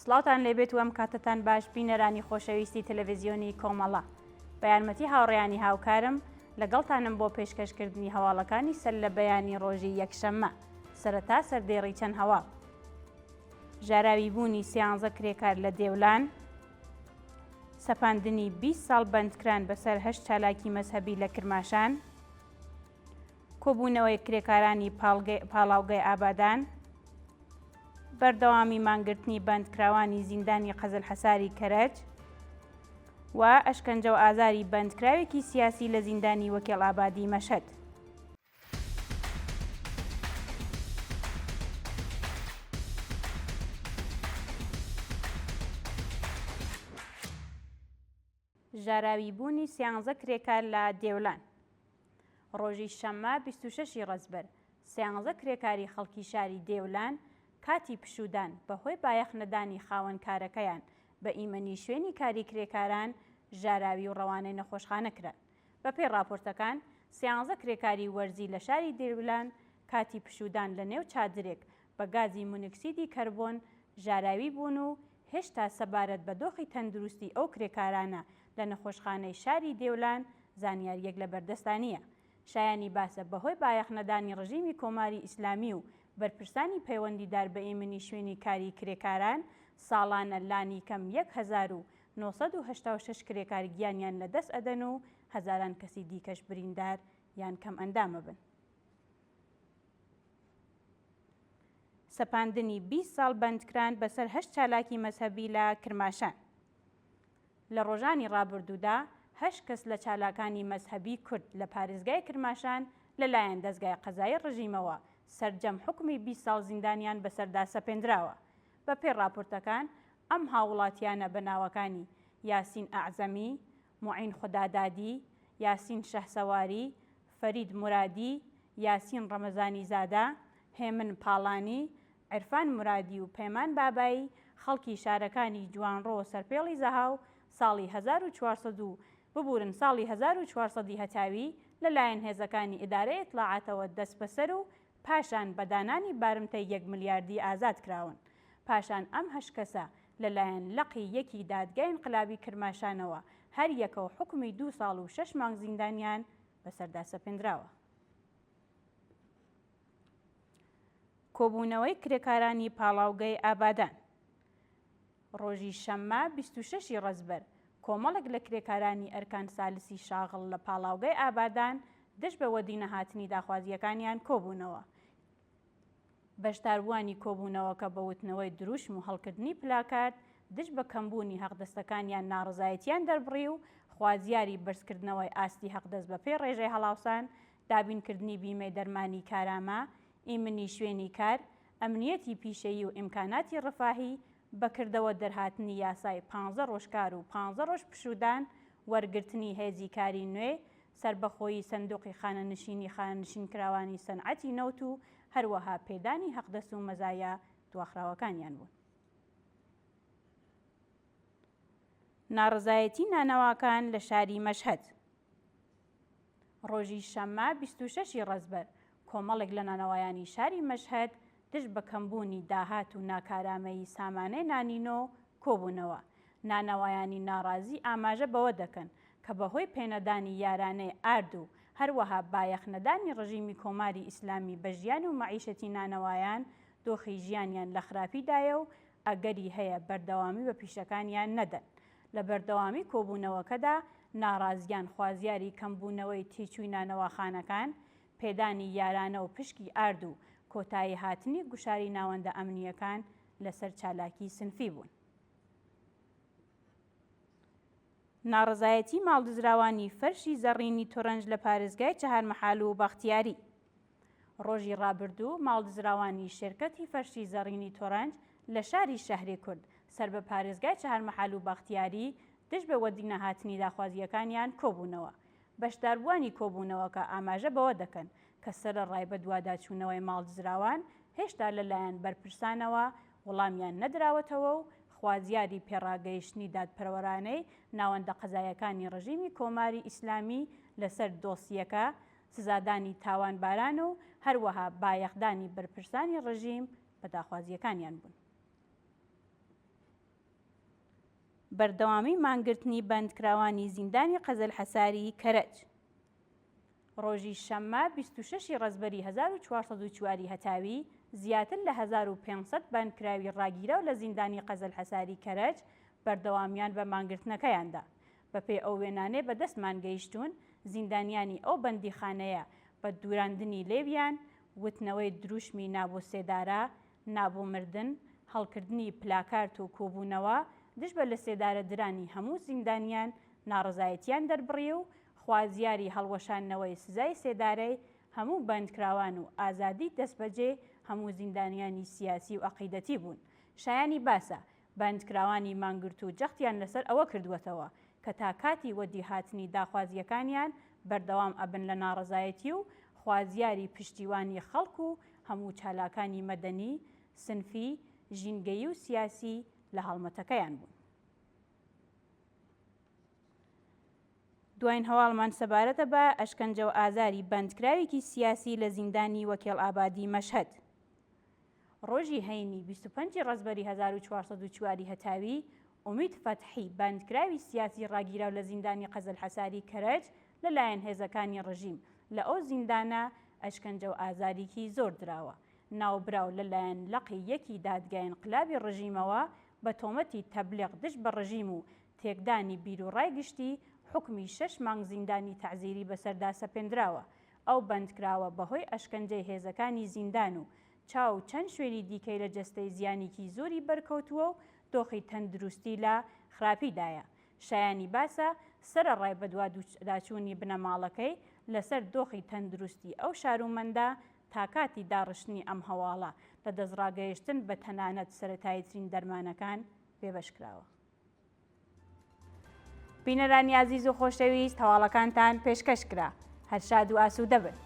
سڵاوتان لێبێت و ئەم کاتەتان باش بینەرانی خۆشەویستی تەلەڤیزیۆنی کۆمەڵە. بە یارمەتی هاوڕێیانی هاوکارم لەگەڵتانم بۆ پێشکەشکردنی هەواڵەکانی سەر لە بەیانی ڕۆژی یەکشەممە. سەرەتا سەردێڕی چەند هەواڵ. ژاراوی بوونی سیانزە کرێکار لە دێولان، سەپاندنی 20 ساڵ بەندکران بەسەر هەشت چالاکی مەزهەبی لە کرماشان، کۆبوونەوەی کرێکارانی پاڵاوگەی ئابادان، بەردەوامی مانگرتنی بەندکراوانی زیندانی قەزلحەساری کەرەج و ئەشکەنجە و ئازاری بەندکراوێکی سیاسی لە زیندانی وەکێڵ ئابادی مەشهەد. ژاراوی بوونی سیانزە کرێکار لە دێولان. ڕۆژی شەممە 26 ی ڕەزبەر، سیانزە کرێکاری خەڵکی شاری دێولان کاتی پشوودان بەهۆی بایەخ نەدانی خاوەن کارەکەیان بە ئیمەنی شوێنی کاری کرێکاران ژاراوی و ڕەوانەی نەخۆشخانە کران. بەپێی ڕاپۆرتەکان، سیانزە کرێکاری وەرزی لە شاری دێولان کاتی پشوودان لە نێو چادرێک بە گازی مونکسیدی کەربۆن ژاراوی بوون و هێشتا سەبارەت بە دۆخی تەندروستی ئەو کرێکارانە لە نەخۆشخانەی شاری دێولان زانیارییەک لە بەردەستا نییە. شایانی باسە بەهۆی بایەخنەدانی ڕژیمی کۆماری ئیسلامی و بەرپرسانی پەیوەندیدار بە ئیمنی شوێنی کاری کرێکاران ساڵانە لانیکەم 1986 کرێکار گیانیان لە دەست ئەدەن و هەزاران کەسی دیکەش بریندار یان کەمئەندام ئەبن. سەپاندنی 20 ساڵ بەندکران بەسەر هەشت چالاکی مەزهەبی لە کرماشان. لە ڕۆژانی ڕابردوودا هەشت کەس لە چالاکانی مەزهەبی کورد لە پارێزگای کرماشان لەلایەن دەزگای قەزایی ڕژیمەوە سەرجەم حوکمی 20 ساڵ زیندانیان بەسەردا سەپێندراوە. بەپێی ڕاپۆرتەکان ئەم هاووڵاتییانە بە ناوەکانی یاسین ئەعزەمی، موعین خودادادی، یاسین شەهسەواری، فەرید مورادی، یاسین ڕەمەزانیزادە، هێمن پاڵانی، عیرفان مورادی و پەیمان بابایی خەڵکی شارەکانی جوانڕۆ و سەرپێڵی زەهاو ساڵی 1400 و ببورن ساڵی 1400 ی هەتاوی لە لایەن هێزەکانی ئیدارەی ئیتڵاعاتەوە دەستبەسەر و پاشان بە دانانی بارمتەی یەک ملیاردی ئازاد کراون. پاشان ئەم هەشت کەسە لە لایەن لقی یەکی دادگای ئینقلابی کرماشانەوە هەر یەکەو حوکمی دوو ساڵ و شەش مانگ زیندانیان بەسەردا سەپێندراوە. کۆبوونەوەی کرێکارانی پاڵاوگەی ئابادان. ڕۆژی شەممە 26 ی ڕەزبەر، کۆمەڵێک لە کرێکارانی ئەرکان سالسی شاغڵ لە پاڵاوگەی ئابادان دژ بە وەدینەهاتنی داخوازییەکانیان کۆبوونەوە. بەشداربووانی کۆبوونەوەکە بە وتنەوەی دروشم و هەڵکردنی پلاکارد دژ بە کەمبوونی هەقدەستەکانیان ناڕەزایەتییان دەربڕی و خوازیاری بەرزکردنەوەی ئاستی هەقدەست بەپێی ڕێژەی هەڵاوسان، دابینکردنی بیمەی دەرمانی کارامە، ئیمنی شوێنی کار، ئەمنیەتی پیشەیی و ئیمکاناتی ڕفاهی، بە کردەوە دەرهاتنی یاسای پانزە ڕۆژ کار و پانزە ڕۆژ پشوودان، وەرگرتنی هێزی کاری نوێ، سەربەخۆیی سەندوقی خانەنشینی خانەنشینکراوانی سەنعەتی نەوت و هەروەها پێدانی هەقدەست و مەزایا دواخراوەکانیان بوون. ناڕەزایەتی نانەواکان لە شاری مەشهەد. ڕۆژی شەممە 26 ی ڕەزبەر، کۆمەڵێک لە نانەوایانی شاری مەشهەد دژ بە کەمبوونی داهات و ناکارامەیی سامانەی نانینۆ کۆبوونەوە. نانەوایانی ناڕازی ئاماژە بەوە دەکەن کە بەهۆی پێنەدانی یارانەی ئارد و هەروەها بایەخ نەدانی ڕژیمی کۆماری ئیسلامی بە ژیان و مەعیشەتی نانەوایان دۆخی ژیانیان لە خراپیدایە و ئەگەری هەیە بەردەوامی بە پیشەکانیان نەدەن. لە بەردەوامی کۆبوونەوەکەدا ناڕازیان خوازیاری کەمبوونەوەی تێچووی نانەواخانەکان، پێدانی یارانە و پشکی ئارد و کۆتایی هاتنی گوشاری ناوەندە ئەمنییەکان لەسەر چالاکی سنفی بوون. ناڕەزایەتی ماڵدزراوانی فەرشی زەڕینی تورەنج لە پارێزگای چەهارمەحال و بەختیاری. ڕۆژی ڕابردوو ماڵدزراوانی شێرکەتی فەرشی زەڕینی تۆرەنج لە شاری شەهری کورد سەر بە پارێزگای چەهارمەحال و بەختیاری دژ بە وەدینەهاتنی داخوازییەکانیان کۆبوونەوە. بەشداربووانی کۆبوونەوەکە ئاماژە بەوە دەکەن کە سەرەڕای بەدواداچوونەوەی ماڵدزراوان هێشتا لەلایەن بەرپرسانەوە وڵامیان نەدراوەتەوە و خوازیاری پێڕاگەیشتنی دادپەروەرانەی ناوەندە قەزایەکانی ڕژیمی کۆماری ئیسلامی لەسەر دۆسیەکە، سزادانی تاوانباران و هەروەها بایەخدانی بەرپرسانی ڕژیم بە داخوازییەکانیان بوون. بەردەوامی مانگرتنی بەندکراوانی زیندانی قەزەلحەساری کەرەج. ڕۆژی شەممە 26 ی ڕەزبەری 1404 ی هەتاوی، زیاتر لە 1500 بەندکراوی ڕاگیراو لە زیندانی قەزەلحەساری کەرەج بەردەوامیان بە مانگرتنەکەیان دا. بەپێی ئەو وێنانەی بە دەستمان گەیشتوون، زیندانیانی ئەو بەندیخانەیە بە دووراندنی لێویان، وتنەوەی دروشمی نا بۆ سێدارە، نا بۆ مردن، هەڵکردنی پلاکارت و کۆبوونەوە دژ بە لەسێدارەدرانی هەموو زیندانیان ناڕەزایەتیان دەربڕی و خوازیاری هەڵوەشاندنەوەی سزای سێدارەی هەموو بەندکراوان و ئازادی دەستبەجێ هەموو زیندانیانی سیاسی و عەقیدەتی بوون. شایانی باسە، بەندکراوانی مانگرتوو جەختیان لەسەر ئەوە کردووەتەوە کە تا کاتی وەدیهاتنی داخوازییەکانیان بەردەوام ئەبن لە ناڕەزایەتی و خوازیاری پشتیوانی خەڵک و هەموو چالاکانی مەدەنی، سنفی، ژینگەیی و سیاسی لە هەڵمەتەکەیان بوون. دواین هەواڵمان سەبارەتە بە ئەشکەنجە و ئازاری بەندکراوێکی سیاسی لە زیندانی وەکێڵئابادی مەشهەد. ڕۆژی هەینی 25 ی ڕەزبەری 1404 ی هەتاوی، ئومید فەتحی، بەندکراوی سیاسی ڕاگیراو لە زیندانی قەزەلحەساری کەرەج لە لایەن هێزەکانی ڕژیم لە ئەو زیندانە ئەشکەنجە و ئازاریکی زۆر دراوە. ناوبراو لە لایەن لقی یەکی دادگای ئینقلابی ڕژیمەوە بە تۆمەتی تەبلیغ دژ بە ڕژیم و تێکدانی بیروڕای گشتی حوکمی شەش مانگ زیندانی تەعزیری بەسەردا سەپێندراوە. ئەو بەندکراوە بەهۆی ئەشکەنجەی هێزەکانی زیندان و چاو و چەند شوێنی دیکەی لە جەستەی زیانیکی زۆری بەرکەوتووە و دۆخی تەندروستی لە خراپیدایە. شایانی باسە، سەرەڕای بەدواداچوونی بنەماڵەکەی لەسەر دۆخی تەندروستی ئەو شارومەندە، تا کاتی داڕشتنی ئەم هەواڵە، لە دەستڕاگەیشتن بە تەنانەت سەرەتاییترین دەرمانەکان بێبەش کراوە. بینەرانی ئازیز و خۆشەویست هەواڵەکانتان پێشکەش کرا. هەر شاد و ئاسوودە بن.